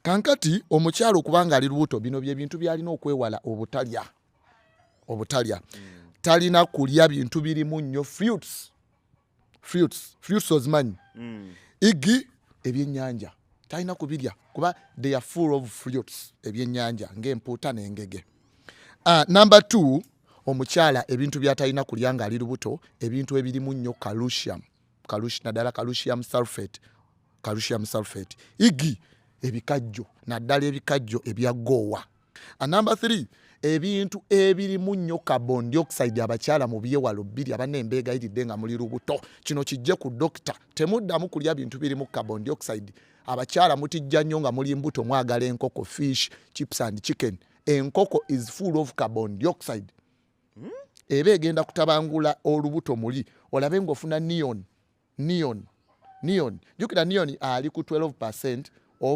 Kankati omukyalo okubanga ali lubuto, bino bye bintu byalina okwewala obutalya. Talina kulya bintu birimu nnyo fruits. Fruits ozimanyi? Igi ebyennyanja talina kubirya kuba they are full of fruits, ebyennyanja ng'empuuta n'engege. Number two, omukyala ebintu by'atalina kulya ng'ali lubuto, ebintu ebirimu nnyo calcium, naddala calcium sulfate. Calcium sulfate, igi ebikajjo, naddala ebikajjo ebya goowa. Number three, ebintu ebirimu nnyo carbon dioxide, abakyala mu byewalo bbiri. Abanne mbeegayiridde, nga muli lubuto, kino kijje ku dokita, temuddamu kulya bintu birimu carbon dioxide. Abakyala mutijja nnyo nga muli mbuto, mwagala enkoko, fish, chips and chicken. Enkoko is full of carbon dioxide, eba egenda kutabangula olubuto muli, olabe ng'ofuna neon. Neon, jjukira neon ali ku 12% of